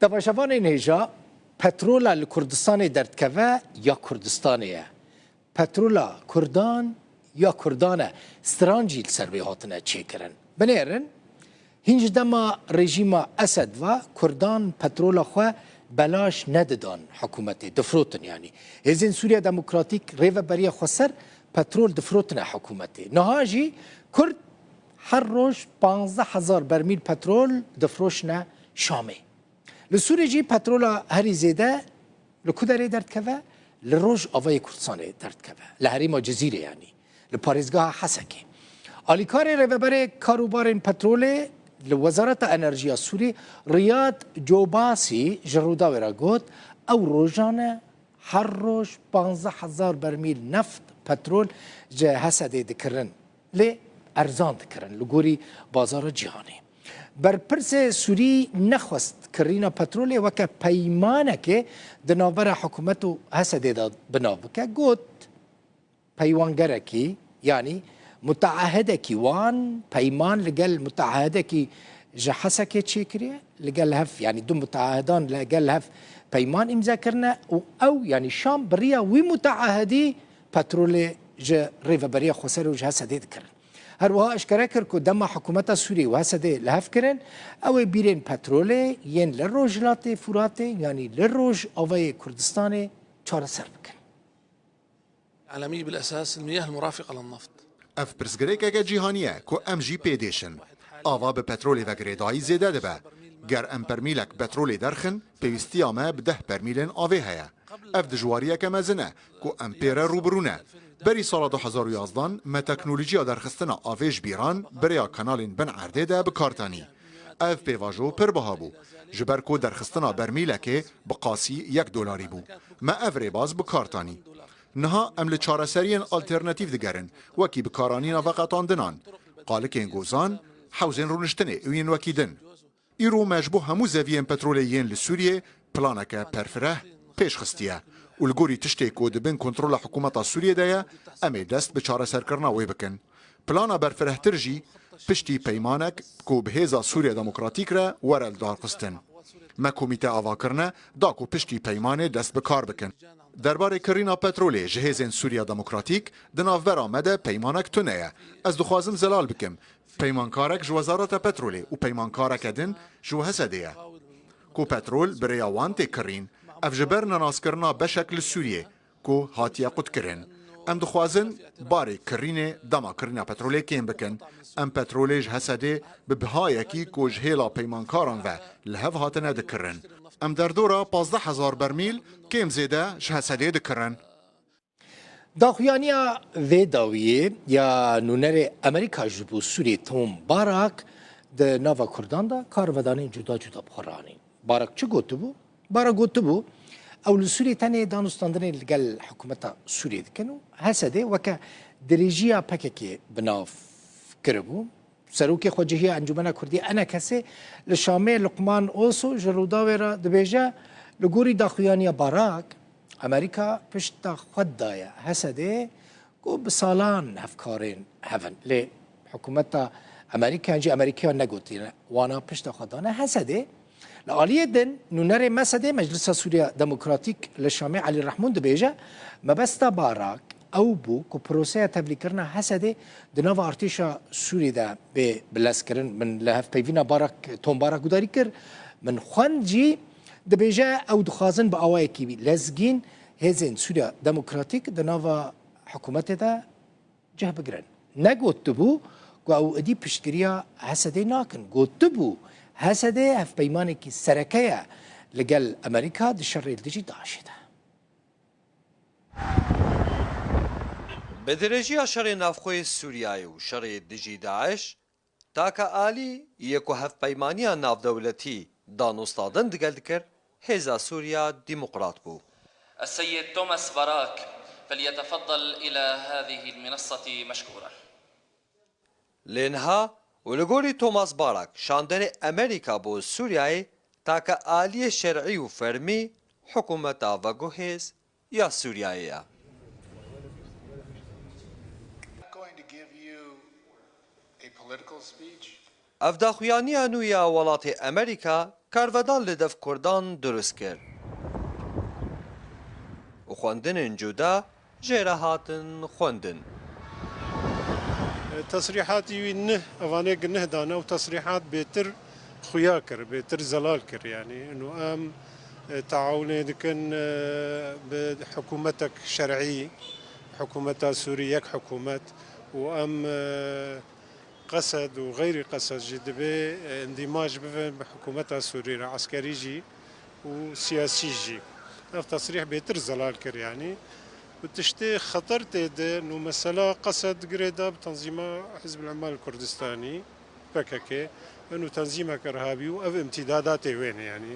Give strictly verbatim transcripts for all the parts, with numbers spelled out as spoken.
Temaşevanên hêja, petrola li Kurdistanê derdikeve ya Kurdistanê ye? Petrola Kurdan ya Kurdan e? Stran jî li ser wê hatine çêkirin. Binêrin, hîn ji dema rejîma Esed ve Kurdan petrola xwe belaş nedidan hikûmetê, difirotin yanî. Hêzên Sûriya Demokratîk Rêveberiya Xweser petrol difirotine hikûmetê. Niha jî Kurd her roj panzdeh hezar bermîl petrol difiroşine Şamê. Li Sûrê jî petrola herî zêde li ku derê derdikeve? Li Rojavayê Kurdistanê derdikeve. Li herêma Cizîrê yanî. Li parêzgeha Hesekê. Alîkarê Rêveberê Karûbarên Petrolê li Wezareta Enerjiya Sûrî Riyad Cobasî ji Rûdawê re got, ew rojane her roj panzdeh hezar bermîl neft, petrol ji Hesedê dikirin. Lê erzan dikirin li gorî bazara cîhanê. Berpirsê Sûrî nexwest kirîna petrolê weke peymanekê di navbera hikûmet û Hesedê de bi nav bike. Got, peywangerekî, yanî muteahidekî wan peyman li gel muteahidekî ji Hesekê çêkiriye, li gel hev, yanî du muteahidan li gel hev peyman îmze kirine û ew, yanî Şam, bi riya wî muteahidî petrolê ji Rêveberiya Xweser û ji Hesedê dikirin. Her wiha eşkere kir ku dema hikûmeta Sûriyê û Hesedê li hev kirin, ew ê bîrên petrolê yên li Rojhilatê Furatê, yanî li Rojavayê Kurdistanê çareser bikin. العالمي بالأساس المياه المرافقة للنفط. Ev pirsgirêkeke cîhanî ye ku em jî pê dêşin. Ava bi petrolê ve girêdayî zêde dibe. Ger em permîlek petrolê derxin, pêwîstiya me bi deh permîlên avê heye. Ev dijwariyeke mezin e ku em pê re rûbirû ne. Berî sala du hezar û yazdan me teknolojiya derxistina avê ji bîran bi rêya kanalên bin erdê de bi kar tenî. Ev pêvajo pir biha bû. Ji ber ku derxistina bermîlekê bi qasî yek dolarî bû. Me ev rêbaz bi kar tanî. Niha em li çareseriyên alternatîf digerin, wekî bikaranîna veqetandinan, qalikên gozan, hewzên rûniştinê û yên wekî din. Îro me ji bo hemû zeviyên petrolê yên li Sûriyê planeke perfireh pêş xistiye û li gorî tiştê ku di bin kontrola hikûmeta Sûriyê de ye, em ê dest bi çareserkirina wê bikin. Plana berfirehtir jî piştî peymanek ku bi Hêza Sûriya Demokratîk re were lidarxistin. Me komîte ava kirine da ku piştî peymanê dest bi kar bikin. Derbarê kirîna petrolê ji Hêzên Sûriya Demokratîk di navbera me de peymanek tune ye. Ez dixwazim zelal bikim. Peymankarek ji Wezareta Petrolê û peymankareke din ji Hesedê ye. Ku petrol bi rêya wan tê kirîn. Ev ji ber nenaskirina beşek li Sûriyê ku hatiye qutkirin. Em dixwazin barê kirînê dema kirîna petrolê kêm bikin. Em petrolê ji Hesedê bi bihayekî ku ji hêla peymankaran ve li hev hatine dikirin. Em derdora pazdeh hezar bermîl kêm zêde ji Hesedê dikirin. Daxuyaniya vê dawiyê ya nûnerê Amerîka ji bo Sûriyê Tom Barak di nava Kurdan de karvedanên cuda cuda bi xwe ranîn. Barak çi gotibû? Barak gotibû, ew li Sûriyê tenê danûstandinê li gel hikûmeta Sûriyê dikin û Hesedê weke dirêjiya P K K bi nav kiribû. Serokê xwecihiya Encûmena Kurdî, ENKSê, li Şamê Luqman Oso ji Rûdawê re dibêje, li gorî daxuyaniya Barak, Amerîka pişta xwe daye Hesedê ku bi salan hevkarên hev in. Lê hikûmeta Amerîka yan jî Amerîkaya negotiye, wana pişta xwe dane Hesedê. Li aliyê din, nûnerê MSDê, Meclisa Sûriya Demokratîk li Şamê Elî Rehmûn dibêje, mebesta Barak ew bû ku proseya tevlîkirina Hesedê di nava artêşa Sûriyê de bê bilezkirin. Min li hevpeyvîna Barak, Tom Barak gudarî kir. Min xwend jî, dibêje ew dixwazin bi awayekî lezgîn hêzên Sûriya Demokratîk di nava hikûmetê de cih bigirin. Negotibû ku ew êdî piştgiriya Hesedê nakin. Gotibû, Hesedê hevpeymanekî sereke ye li gel Amerîka di şerê li dijî DAIŞê de. Bi dirêjiya şerê navxweyê Sûriyeyê û şerê dijî DAIŞ, Taka alî yê ku hevpeymaniya navdewletî danûstandin digel dikir, Hêza Sûriya Demokrat bû. السيد توماس باراك فليتفضل إلى هذه المنصة مشكورا. Lê niha û li gorî Thomas Barak, şanderê Amerîka bo Sûriyeyê, taka aliyê şer'î û fermî hikûmeta veguhêz ya Sûriyeyê ye. Going to give you a political speech. Ev daxuyaniya nû ya welatê Amerîka karvedan li dev Kurdan dirust kir û xwendinên cuda jê re hatin xwendin. Tesrîhatî wî nih, evanê ki nih dane û tesrîhat bêtir xuya kir, bêtir zelal kir. Yanî û em, e, taawunê dikin, e, bi hikûmetek şer'î, hikûmeta Sûrî yek hikûmet û em, e, qesed û xeyrî qesed jî dibê, e, îndîmaj bibin bi hikûmeta Sûrî re, eskerî jî û siyasî jî. Ev tesrîh bêtir zelal kir yanî. Û tiştê xeter tê de, nû mesela qesed girê da bi tenzîma Hizb el-Emal Kurdistanî, P K K, û tenzîmek irhabî û ev imtîdadatê wê ne yanî.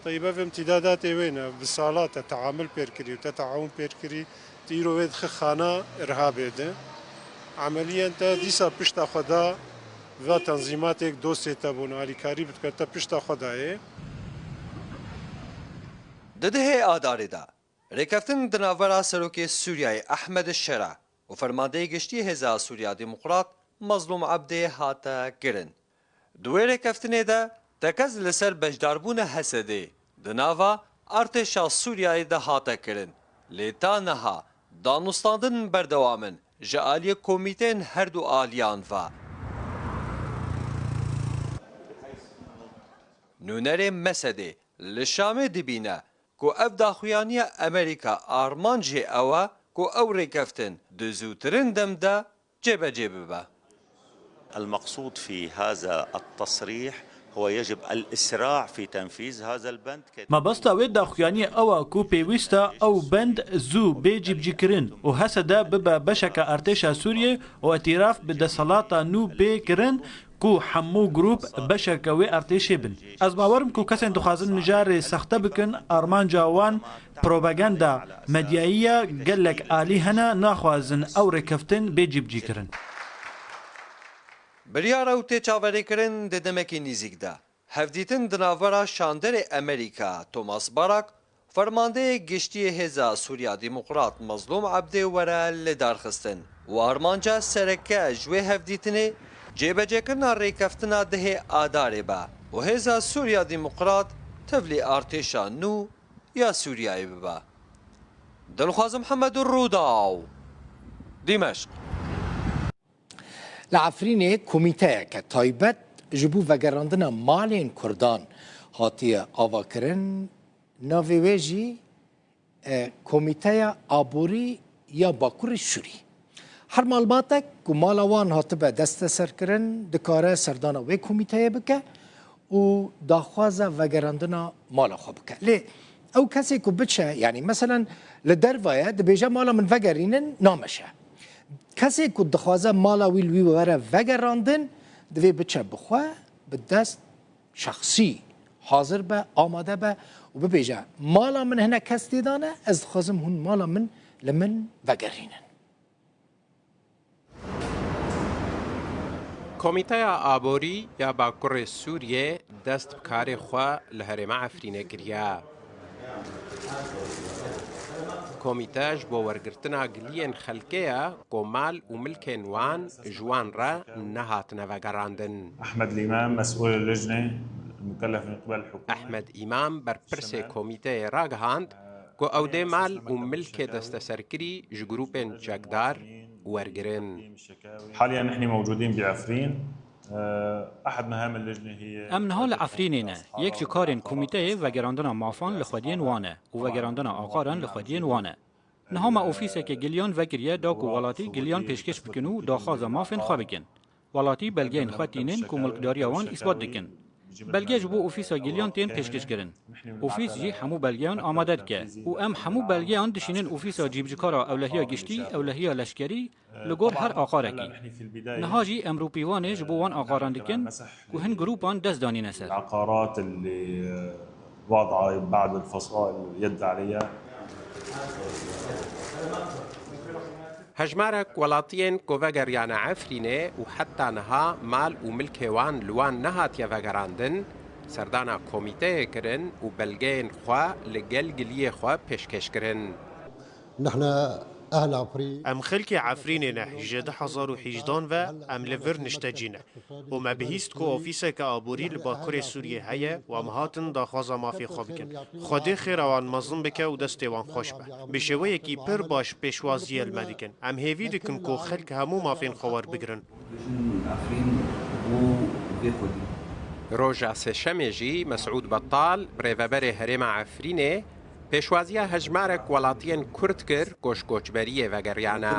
Teyb ev imtîdadatê wê ne, bi sala te teamul pêr kirî û te taawun pêr kirî, tu îro wê dixi xana irhabê de. Emeliyen te dîsa pişta xwe da va tenzîmatê dostê te bûn, alîkarî bidike te pişta xwe dayê. Di dehê Adarê de rêkeftin di navbera Serokê Sûriyeyê Ehmed Şera û Fermandeyê Giştî Hêza Sûriya Demokrat Mezlûm Ebdê hate kirin. Di wê rêkeftinê de tekez li ser beşdarbûna Hesedê di nava artêşa Sûriyeyê de hate kirin, lê ta niha danûstandin berdewam in ji aliyê komîteyên herdu aliyan ve. Nûnerê Mesedê li Şamê dibîne ku ev daxuyaniya Amerîka armanc jê ew e ku ew rêkeftin di zûtirin dem de cêbecê bibe. المقصود في هذا التصريح هو يجب الإسراع في تنفيذ هذا البند. Mebesta wê daxuyaniyê ew e ku pêwîst e ew bend zû bê cîbicîkirin û Hesede bibe beşeke artêşa Sûriyê û îtîraf bi desthilata nû bê kirin ku hemû grûp beşeke wê artêşê bin. Ez bawer im ku kesên dixwazin mijarê sexte bikin, armanca wan propaganda medyayî ye, gelek alî hene naxwazin ew rêkeftin bê cîbicîkirin. Biryar ew tê çaverêkirin di demekî nîzîk de. Hevdîtin di navbera şanderê Amerîka Thomas Barak, fermandeyê giştî yê Hêza Sûriya Demokrat Mezlûm Ebdê were lidarxistin û armanca sereke ji wê hevdîtinê cêbecêkirina rêkeftina dehê Adarê be û Hêza Sûriya Demokrat tevlî artêşa nû ya Sûriyeyê bibe. Dilxwaz Mihemed, Rûdaw, Dîmeşq. Li Efrînê komîteyeke taybet ji bo vegerandina malên Kurdan hatiye avakirin. Navê wê jî, e, Komîteya Aborî ya Bakurê Sûrî. Her malbatek ku mala wan hatibe desteserkirin, dikare serdana wê komîteyê bike û daxwaza vegerandina mala xwe bike. Lê ew kesê ku biçe, yanî meselen li derve ye, dibêje mala min vegerînin, nameşe. Kesê ku dixwaze mala wî li wî were vegerandin, divê biçe bi xwe, bi dest şexsî hazir be, amade be û bibêje, mala min hinek kes tê de ne, ez dixwazim hûn mala min li min vegerînin. Komîteya Aborî ya Bakurê Sûriyê dest bi karê xwe li herêma Efrînê kiriye. Komîte ji bo wergirtina giliyên xelkê ye ku mal û milkên wan ji wan re nehatine vegerandin. أحمد الإمام مسؤول اللجنة المكلف من قبل الحكومة. Ehmed Îmam, berpirsê komîteyê, ragihand ku ew dê mal û milkê desteserkirî ji grûpên çekdar wergirin. حاليا نحن موجودين بعفرين. أحد مهام اللجنة هي Em niha li Efrînê ne. Yek ji karên komîteyê vegerandina mafan li xwediyên wan e û vegerandina aqaran li xwediyên wan e. Niha me ofîsekê giliyan vekiriye da ku welatî giliyan pêşkêş bikin û daxwaza mafên xwe bikin. Welatî belgeyên xwe tînin ku milkdariya wan îsbat dikin. Belge ji bo ofîsa giliyan tên pêşkêşkirin. Ofîs jî hemû belgeyan amade dike û em hemû belgeyan dişînin ofîsa cîbicikara ewlehiya giştî, ewlehiya leşkerî, li gor her aqarekî. Niha jî em rûpîvanê ji bo wan aqaran dikin ku hin grûpan dest danîne ser. العقارات اللي واضعة بعض الفصائل اليد عليها. Hejmarek welatiyên ku vegeriyane Efrînê û heta niha mal û milkê wan li wan nehatiye vegerandin, serdana komîteyê kirin û belgeyên xwe li gel giliyê xwe pêşkêş kirin. نحن Em xelkê Efrînê ne, ji du hezar û hejdan ve em li vir niştecî ne û me bihîst ku ofîseke aborî li Bakurê Sûriyê heye û em hatin daxwaza mafê xwe bikin. Xwedê xêra wan mezin bike û destê wan xweş be. Bi şêweyekî pir baş pêşwaziyê li me dikin. Em hêvî dikin ku xelk hemû mafên xwe werbigirin. Roja Sêşemê jî Mesûd Betal, birêveberê herêma Efrînê, pêşwaziya hejmarek welatiyên Kurd kir ku ji koçberiyê vegeriyane.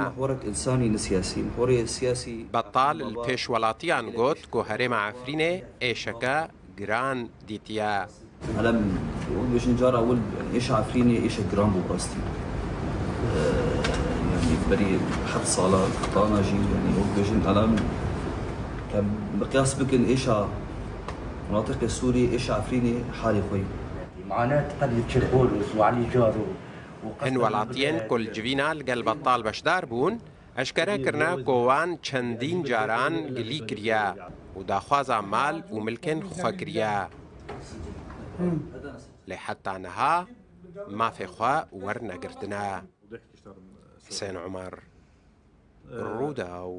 Betal li pêş welatiyan got ku herêma Efrînê êşeke giran dîtiye. Elem, wek bêjin cara wil, yani, êşa Efrînê êşek giran bû rastî. Ee, yani, berî heft sala tana jî, yani, wek bêjin elem, em miqyas bikin êşa مناطق Sûriyê, êşa Efrînê halê xwe yî. Hin welatiyên ku li civîna li gel Betal beşdar bûn, eşkere kirine ku wan çendîn caran gilî kiriye û daxwaza mal û milkên xwe kiriye. Lê heta niha mafê xwe wernegirtine. Husên Umar, Rûdaw.